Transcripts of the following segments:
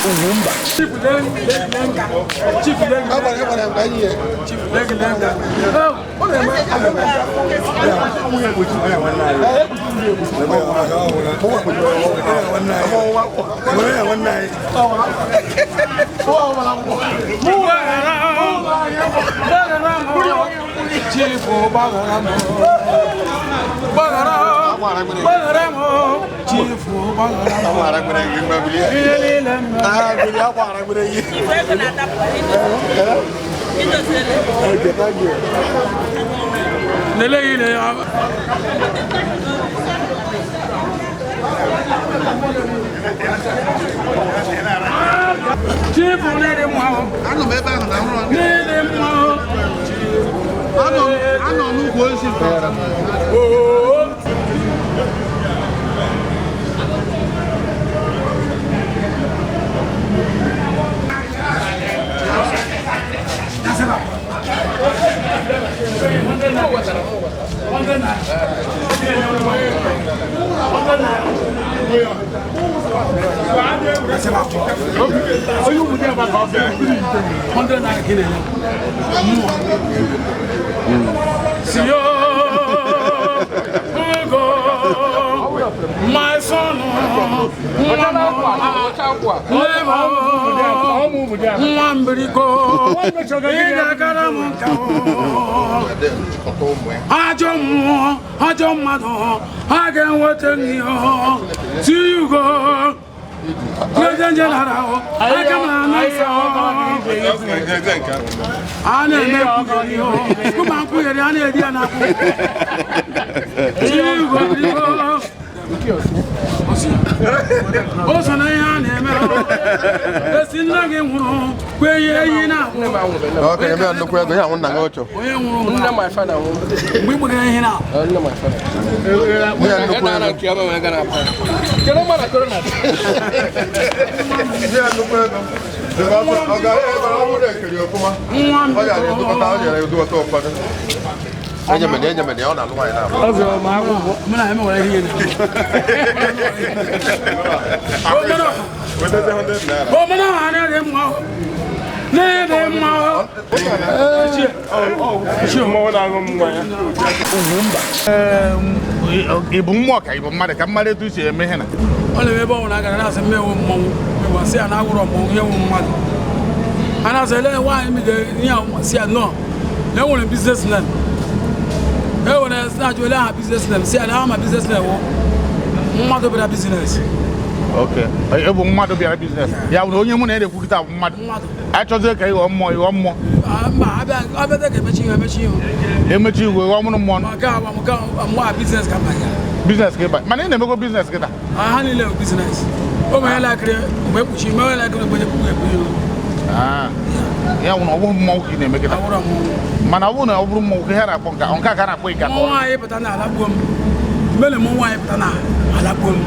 Ugwumba. Anọ n'ukwu osisi. My son, nwa mbiriko ị ga-agara m nka. Ajọ mmụọ, ajọ mmadụ, ha ga-enweta n'ihe tiyugo. President General, aka m na nsọ a na-eme nkwugheri, ụmụ nkwugheri a na-eri ya n'akwụkwọ tiyugo biriko. O so na ihe a na-eme. Esi nna gị nwụrụ kwe ihe eyi na-abụ. Ọ ka eme nnukwu ego ya nwụ nna gị ọchọ. Onye nwụrụ Nne my father nwụrụ. Mgbe ị gbegara ihe na Nne my father. Nye ya nnukwu Ego ego. nke ọma wee gara apa. Kedu mmadụ korona? Nye ya nnukwu ego. Ọ ga-ebe ọ bụrụ ekiri ọfụma. Nwa Ọ gara edukọta, ọ gara edukọta ụfọdụ. Enyemede, enyemede, ọ na-alụ nwaanyị na-abụ. Mụ na ya mewara ihe na Wetazie 100 naira. Omenala na-ede mma, na-ede mma. Mmọnwụ na-aṅụ mmanya. Ị bụ mmụọ ka ị bụ mmadụ, ka mmadụ etu si eme ihe na Ọ na-eme ebe ọ bụla gara na-asị mmewu mmọnwụ mewa, sị ya na agwụrọ mmọnwụ ihe nwu mmadụ. A na-asị ele nwaanyị mige ihe a, sị ya nọ na enwere business name, e nwere na-ajụ ele aha business name, sị ya na ama business name wụ mmadụ bịara business. Ok, ị bụ mmadụ bịara business, ya bụ na onye mụ na ya na-ekwukịta bụ mmadụ. Mmadụ. Achọzie ka ịghọ mmụọ, ịghọ mmụọ? Ah, mba, abịa abịa ka emechi ihe, emechi ihe. Emechi igwe, ịghọ mụrụ mmụọ. Ma nke a nke a mgbe a business ka mba ya. Business ka ịba, mana ị na-emekwa business kịta? Ha niile bụ business. O nwere lakịrị mgbe ekpuchi, mgbe lakịrị mgbe ekpuchi ekpuchi. Ah, ya bụ na ọ bụghị mmọnwụ ka ị na-eme kịta? Awụrọ mmọnwụ. Mana ọ bụrụ na ọ bụrụ mmọnwụ, ka ihe a na-akpọ nka nke a ka a na-akpọ ịka Mmọnwụ nwaanyị pụta na alakpuo m, mgbe na mmọnwụ nwaanyị pụta na alakpuo m.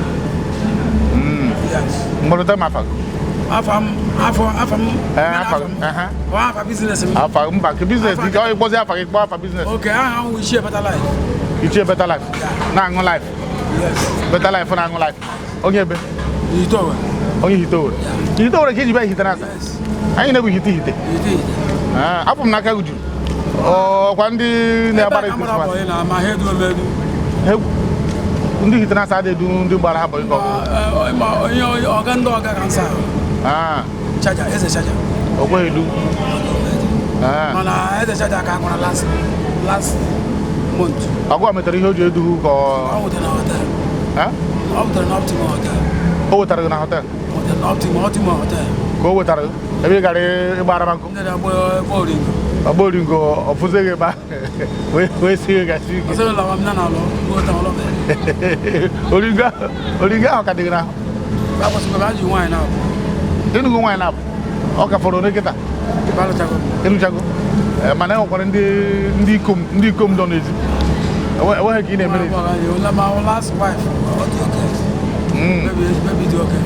Yes. Mgbalụta m afa gị. Afa m, afọ afa m. Ee, afa gị, aha. Ọ afa business m? Afa mba, nke business dị ka ọ ịkpọzi afa gị, kpọọ afa business. Ok, aha m wụ Ichie Better Life. Ichie Better Life na-aṅụ life. Yes. Better Life na-aṅụ life, onye ebe? N'Ihite Owerri. Onye Ihite Owerri, Ihite Owerri ka iji bịa Ihite na-asa. Yes. Anyị na-ebu Ihite Ihite. Ihite Ihite. Ah, afọ m n'aka gị juru ọkwa ndị na-agbara Ebe a ka mara Christmas. bọyị na ma ha edu emedu. Ndị Ihite na-asa adị edu ndị gbara ha bọyị ka ọ bụ? Ma onye ọga ndị ọga ka nsa ahụ. Ah, Chaja, eze chaja. O kweghị edu. Ah, Mana eze chaja ka akwara last last month. Ọgụ a metere ihe o ji eduhu ka Ọ ọ nwetara na hotel. Ah? Ọ nwetara na Optima Hotel. O wetara gị na hotel? Nwetara na Optima, Optima Hotel. Ka o wetara gị ebe ị gara ịgbara nkụ? Ndị na-agba egbe oringo. Ọgba oringo, ọfụzie gị ebe ahụ wee sie gị gasị ike. Ọsọ lawa m na na-alụ nghọta ọlọbẹ. Oringo ahụ, oringo ahụ ka dị gị n'ahụ? Akwụsịkwa m ji nwaanyị na-abụ. Ịnụgo nwaanyị na-abụ, ọ ka fọrọ one kịta? Alụchago m. Ịnụchago. Ee, mana e nwekwara ndị ikom nọ n'ezi. Enweghị ka ị na-eme n'ezi. My last wife, ọ dị okay. Baby dị okay.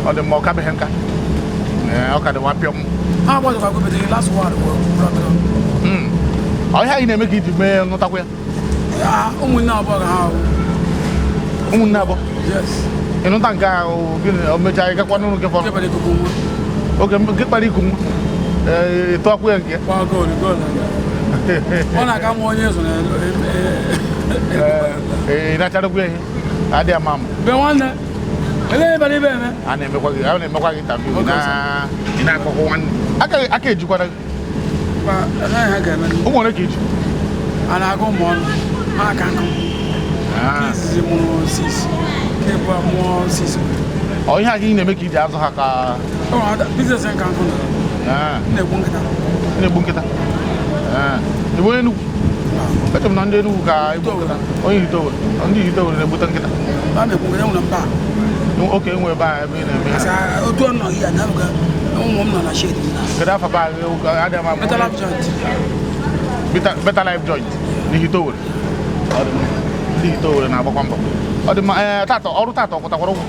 Ọ dị mma, ọ kabeghị nka. Ee, ọ ka dị nwa pịọm. Ha gbadokwa gobere last one bụ brother. Ọ ihe anyị na-eme ka iji mee nụtakwa ya? Ya ụmụnne abụọ ka ha ahụ. Ụmụnne abụọ? Yes. Ịnụta nke ahụ gịnị o mechaa ị gakwa n'ụlọ nke Nke fọrọ bara ikuku nwa. oge nke kpara iku nwa ee ịtụọkwa ya nke Gbaa goolu goolu na-aga. Ọ na-aga nwa onye zụrụ ee ị nacharakwa ya ihe adịghị ama ama. Be nwanne. Elee ebe ibe eme? A na-emekwa gị a na-emekwa gị interview Oge na ọzọ. ị na-akọkọ nwanne aka aka ejikwara gị. Ba anaghị ha ga-eme. Ụmụ ole ka iji? A na-agụ ụmụ ọnụ. Ha aka nkụ. Nke izizi mụrụ 6. Nke abụọ mụọ 6. Ọ ihe a ka ị na-eme ka iji azụ ha ka Business nka nkụ nọ. Ah, M na-egbu nkịta. ị na-egbu nkịta. Ah, ị bụ onye Enugu? Eche m na ndị Enugu ka egbu nkịta. Onye Ihite-Owerri. Ndị Ihite-Owerri na-egbute nkịta. A na-egbu nkịta enwere mba. Oke enwe ebe a ebe ị na-eme Asa ya. otu ọ nọ ihe na ụmụ m nọ na shed m na. Kedu afa ba adịghị ama ama. Better Life Joint. Better Life Joint n'Ihite-Owerri. Ọ dị mma. Ndị Ihite-Owerri na-agbakwa mbọ. Ọ dị mma. Ee, tata ọrụ tata ọ kwụtakwara ụgwọ?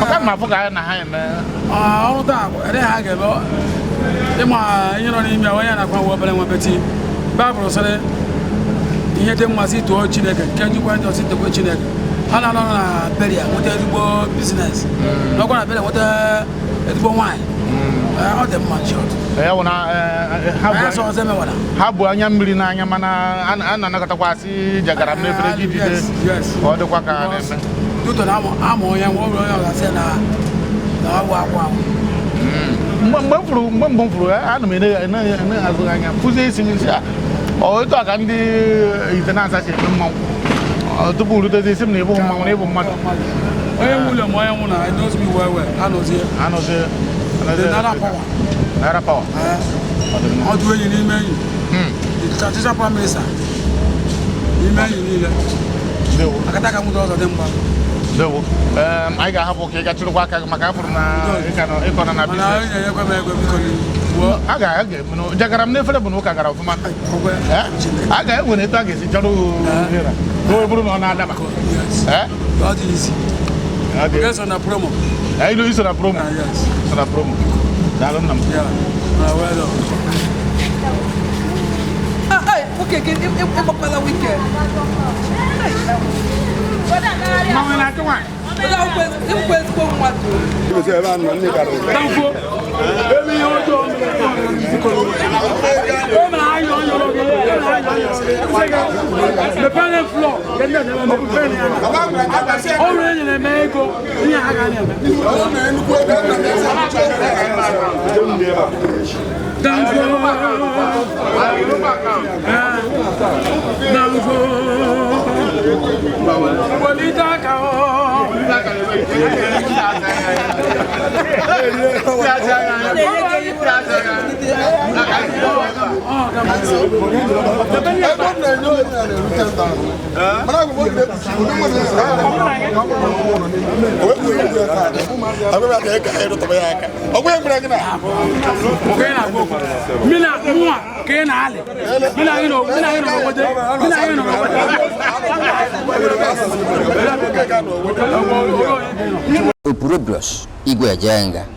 Maka na m afụ ka anyị na ha eme. Ah, ọrụ taa bụ ede ha ga-eme ịma ihe nọ n'ime ya onye na-akwa nwa obere nwa beti. Baịbụl sịrị ihe dị mma si tụọ Chineke nke njikwa ndị ọsị tekwe Chineke. Ha na-anọ na beria nweta ezigbo business. Nọkwa na beria nweta ezigbo nwaanyị. Ọ dị mma short. Ya bụ na ha bụ Anyị sọ ọzọ emewara. ha bụ anya mmiri n'anya mana a na-anakọtakwa asị jagara m n'efere gị jide Yes, yes. ka ọ dịkwa ka a na-eme. Tuto na amụ onye nwa ọ bụrụ onye ọ ga-asị na na ọ bụ akwa ahụ. Mgbe mgbe m fụrụ mgbe mbụ m fụrụ ya ana m ene ene ene azụ anya fụzie isi m isi a ọ etu a ka ndị ite na-asa si eme mmanwụ. Ọ, tupu rutezi isi m na ịbụ mmanwụ na ịbụ mmadụ. Onye nwe ụlọ ma onye nwụ na I knows me well well. Anọzie. Anọzi The Naira power. Naira power. Ọ dị mma. Ọdụ enyi n'ime enyi. The traditional prime minister. N'ime enyi niile. Ndewo. Akata ka nwụta ọzọ dị mgba. Ndewo. Anyị ga-ahapụ ka ị ga chịrịkwa aka gị maka afụrụ na ịkọ nọ na Mana business. onye na-enyekwa m ego biko wuo. A ga a ga-eme jagara m n'efere bụ na ụka gara ọfụma. Okwe. Eh? A ga-enwere etu a ga-esi chọrọ ohere ka o bụrụ na ọ na-adaba. Yes. Eh? Ọ dị easy. Ọ dị. Yes, on na promo. Ilu iso na promo. Ah, yes. Iso na promo. Daalụ nna m. Yeah. Ah, well done. Ah, ai, okay, que eu vou para weekend. Mmanwụ na-achụ nwaanyị. Eu conheço como um ator. Danfo. Emi ihe ọjọọ mere. O mere ayọ ọyọrọ gị. O mere ayọ ọyọrọ gị. Mepee na flọ. Mepee na ya. Ọ bụrụ enyi na-eme ego, ihe ha ga na-eme. Danfo. Danfo. Welite aka ọ. Mina mụa ka ị na-alị. Mina gị nọ mina gị nọ n'obodo. Mina gị nọ n'obodo. Opurobios Igwe Ejenga.